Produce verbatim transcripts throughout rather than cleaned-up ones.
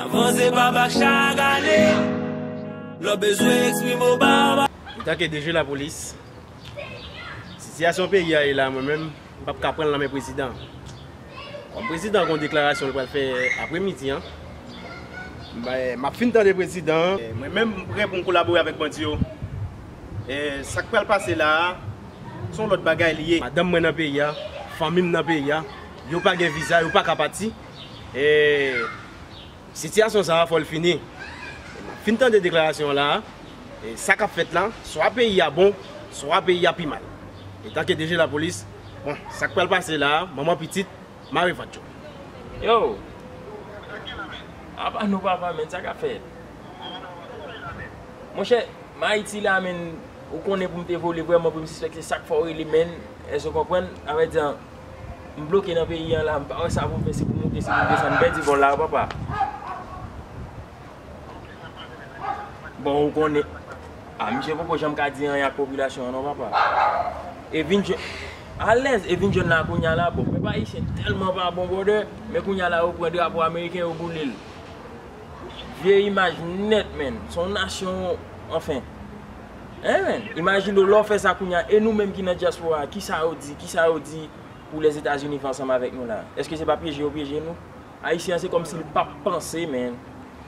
Avanse pa bak chak ane. Lè w bezwen eksprime w ba. Antanke D G lapolis, sitiyasyon peyi a ye la, mwen menm, m p ap ka pran l nan men prezidan. Kòm prezidan gen yon deklarasyon l pral fè apremidi an, m ap fin tande prezidan an. Mwen menm, m prè pou m kolabore avèk bandi yo. E sa k pral pase la a, se yon lòt bagay li ye. Madanm mwen nan peyi a, fanmi m nan peyi a, yo pa gen viza, yo pa ka pati. E sitiyasyon sa a, fò l fini. M ap fin tande deklarasyon an la a, e sa k ap fèt la, swa peyi a bon, swa peyi a pi mal. Antanke D G lapolis, bon, sa k pral pase la a, manman pitit, mare vant yo. Yo! Apa nou papa, men sa k ap fèt? Monchè, m Ayiti la, men ou konnen pou m te vole vrèman, pou m sispèk se sa k fè w rele, men èske w konprann? Sa vle di, m bloke nan peyi an la, m pa wè sa pou m fè, si pou m moute, si pou m desann, m pèdi vòl la, papa. Bon, ou konnen. A, misye poko janm ka di anyen ak popilasyon an non, papa. E vin jwenn, alèz, e vin jwenn la kounye a la, bon, pèp ayisyen tèlman pa bon, brother, men kounye a la, yo pran drapo ameriken, yo boule l. Vye imaj nèt, menn. Se yon nasyon, anfen. Hein, menn? Imajine w, lè w fè sa kounye a, e nou menm ki nan dyaspora a, kisa yo di, kisa yo di pou Lèzetazini fè ansanm avèk nou la? Èske se pa pyeje yo pyeje nou? Ayisyen an se kòmsi li p ap panse, menn.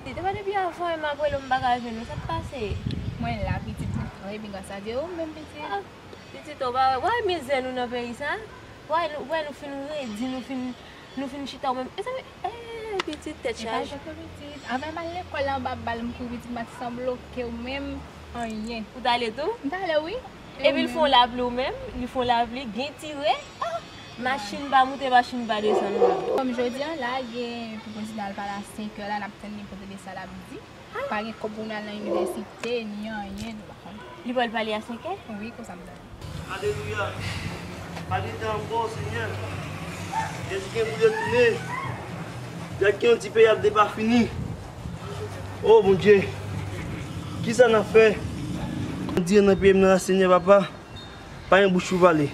Depi, depi avan, m ap rele w, m pa ka jwenn ou. Sa k pase? Mwen la, pitit, mwen trè byen, gras a Dye. Ou menm, pitit? Ah, pitit, ou pa wè, wè mizè nou nan peyi sa? Wè nou, wè nou fin redi, nou fin, nou fin chita ou menm. Mezanmi, eh, pitit, tèt chaje. E pa jòt, pitit. Avè m al lekòl anba bal, m kouri, pitit, m ap sanble ke ou menm, anyen. Ou t ale tou? M t ale, wi. Epi l fè yon lapli ou menm, li fè yon lapli, gen tire. Ah! Machin pa moute, machin pa desann. Kòm jodi a la, gen pou prezidan al pale a senk è la, n ap tann li pou tande sa l ap di. Pa gen kòb pou n al nan inivèsite, ni anyen, nou pa konn. Li pral pale a senk è? Wi, konsa m tande. Alelouya. Pa gen tan ankò, Senyè. Jezi gen pou retounen. Gad ki yon ti peyi ap depafini. O Bondye, kisa n ap fè? Bondye nan peyi m nan la, Senyè Papa. Pa gen bouch pou pale.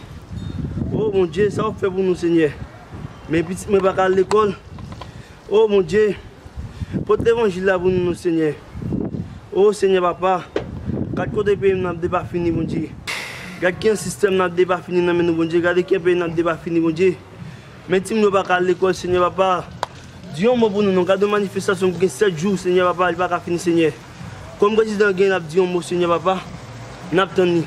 O Bondye, sa w ap fè pou nou, Senyè? Men pitit mwen pa ka al lekòl. O Bondye, pote levanjil la pou nou, non, Senyè. O Senyè Papa, gad kote peyi m nan ap depafini, Bondye. Gad ki yon sistèm nan ap depafini nan men nou, Bondye. Gade ki yon peyi nan ap depafini, Bondye. Men timoun yo pa ka al lekòl, Senyè Papa. Di yon mo pou nou, non. Gade yon manifestasyon ki gen sèt jou, Senyè Papa, li pa ka fini, Senyè. Kòm prezidan gen, l ap di yon mo, Senyè Papa. N ap tann li.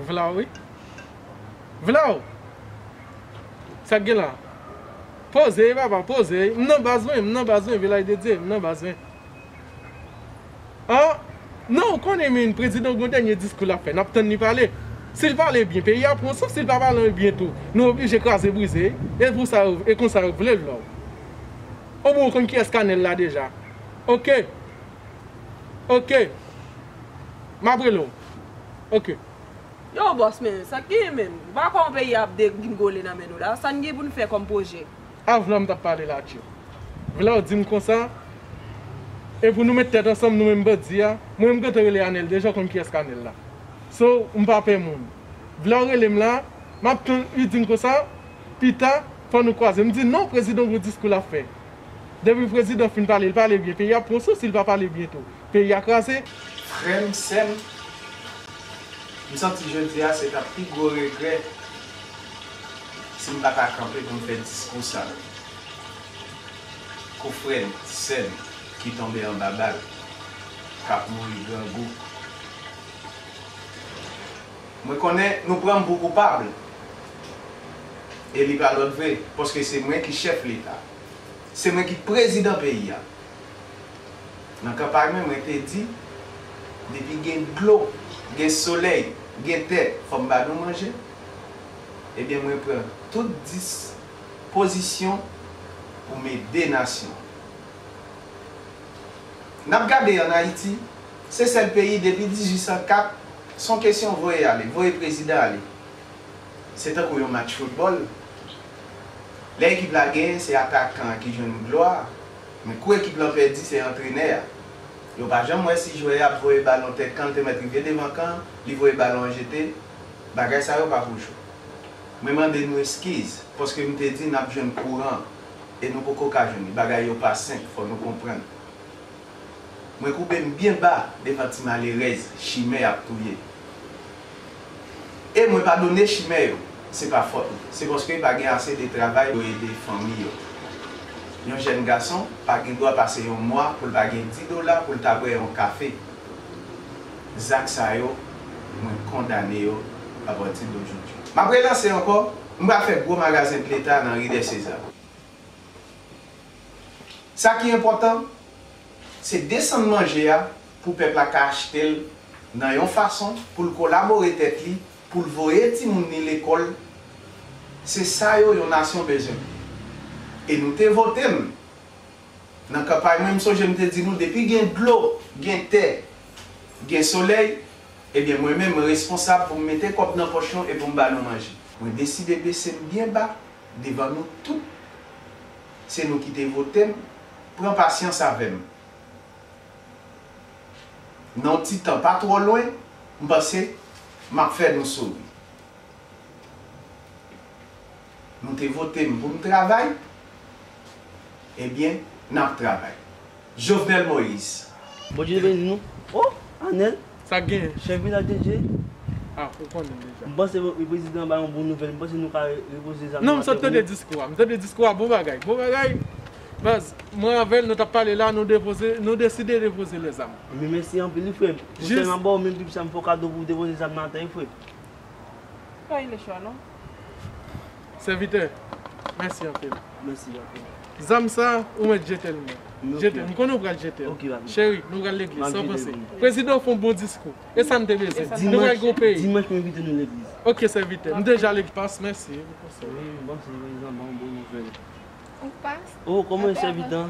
Vla w, wi. Vla w! Sa k gen la? Poze, papa, poze. M nan baz mwen, m nan baz mwen, vilaj de Dye, m nan baz mwen. An, non, ou konnen, men prezidan gon dènye diskou l ap fè. N ap tann li pale. Si l pale byen, peyi a pran souf. Si l pa pale byen tou, nou oblije kraze brize. E pou sa, e konsa yo vle l, non. Oubyen ou konn kiyès k anèl la deja? Oke. Oke. M ap rele w. Oke. Yo, bòs, men, sa k genyen menm? Ou pa kwè yon peyi ap degringole nan men nou la? Sa n gen pou n fè kòm pwojè? Avlan m t ap pale la, tchè. Vle w di m konsa? E pou nou met tèt ansanm, nou menm bandi a, mwen menm gentan rele Anèl deja, w konn kiyès k Anèl la. So, m pa pè moun. Vle w rele m la, m ap tann, li di m konsa, pita, fò nou kwaze. M di, non, prezidan gon diskou l ap fè. Depi prezidan fin pale, l pale byen. Peyi a pran souf si l pa pale byen tou. Peyi a kraze. Frè m, sè m, m santi jodi a se t ap pi gwo regrè si m pa ta kanpe pou m fè diskou sa a. Kou frè n, sè n ki tonbe anba bal, k ap mouri grangou. Mwen konnen nou pran m pou koupab, e li pa lòt vre, paske se mwen ki chèf Leta. Se mwen ki prezidan peyi a. Nan kanpay mwen, mwen te di, depi gen dlo, gen solèy, gen tè, fò m ba nou manje. Ebyen, mwen pran tout dispozisyon pou m ede nasyon. N ap gade ann Ayiti, se sèl peyi depi dizuit san kat, se yon kesyon voye ale, voye prezidan ale. Se tankou yon match foutbòl. Lè ekip la genyen, se atakan an ki jwenn glwa, men kou ekip lan pèdi, se antrenè a. Yo pa janm wè si jwè a ap voye balon tèt kan, l te mèt rive devan kan, li voye balon an jete. Bagay sa yo pa pou jwe. Mwen mande nou eskiz, paske m te di n ap jwenn kouran. E nou poko ka jwenn li. Bagay yo pa senp, fò nou konprann. Mwen koube m byen ba devan ti malerèz chimè y ap touye. E mwen padone chimè yo, se pa fòt li. Se paske pa gen ase de travay pou ede fanmi yo. Yon jèn gason pa gen dwa pase yon mwa pou l pa gen dis dola pou l ta bwè yon kafe. Zak sa yo, mwen kondane yo apati de jodi. M ap relanse ankò, m pral fè gwo magazen Pleta nan ri dè Seza. Sa ki enpòtan, se desann manje a pou pèp la ka achte l nan yon fason pou l kolabore tèt li, pou l voye timoun li lekòl. Se sa yo yon nasyon bezwen. E nou te vote m. Nan kanpay mwen, m sonje m te di nou, depi gen dlo, gen tè, gen solèy, ebyen mwen menm mwen responsab pou m mete kòb nan pòch nou e pou m ba nou manje. Mwen deside bese m byen ba devan nou tout. Se nou ki te vote m, pran pasyans avè m. Nan yon ti tan pa twò lwen, m panse m ap fè nou souri. Nou te vote m pou m travay, ebyen, n ap travay. Jovenel Moïse. Bondye beni nou. Oh, Anèl. Sa k genyen? Chèf vilaj de Dye. Ah, ou konnen deja. M panse prezidan ba yon bon nouvèl. M panse nou ka repoze zam nan atè pou nou. Non, m sot tande diskou a. M tande diskou a, bon bagay. Bon bagay. Baz, mwen avè l, nou t ap pale la, nou depoze, nou deside depoze lèzam. Men mèsi anpil, wi, frè m. Konsèy m ap ba w, menm pip sa m fè w kado pou w depoze zam nan atè, wi, frè m. Pa gen lechwa, non. Sèvitè, mèsi anpil. Mèsi anpil. Zam sa, ou mèt jete l, mwen. Ok. Jete l. M konnen ou pral jete l. Ok, papi. Cheri, nou pral legliz. Sa w panse? Prezidan fè yon bon diskou. E sa n te bezwen. Nou pral gen yon peyi. Dimanch, mwen envite nou legliz. Ok, sèvitè. M deja legliz. Pas, mèsi pou konsèy. Wi, m panse prezidan ba yon bon nouvèl. Ou pas? Oh, kòman w ye, sèvitè?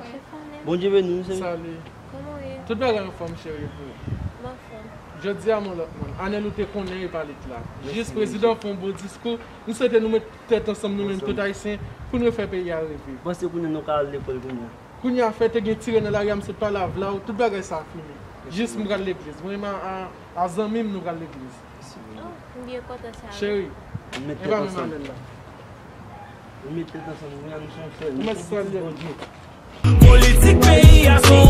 Bondye beni w, sèvitè. Salut. Kòman w ye? Tout bagay anfòm, cheri, e pou ou? M anfòm. Jodi a, m yon lòt moun. Anèl ou te konnen e pa li t la. Jis prezidan fè yon bon diskou. M swete nou met tèt ansanm, nou menm tout Ayisyen, pou n refè peyi a reve. Panse kounye a nou ka al lekòl kounye a. Kounye a fè te gen tire nan lari a, m sot pale avè w, tout bagay sa fini. Jis m pral legliz. Mwen menm a, a, a zanmi m, nou pral legliz. Oh, m byen kontan sa, wi. Cheri, e pa menm Anèl la. Nou met tèt ansanm, nou met tèt ansanm, nou se yon sèl. Ou mèt salye. Politik peyi a se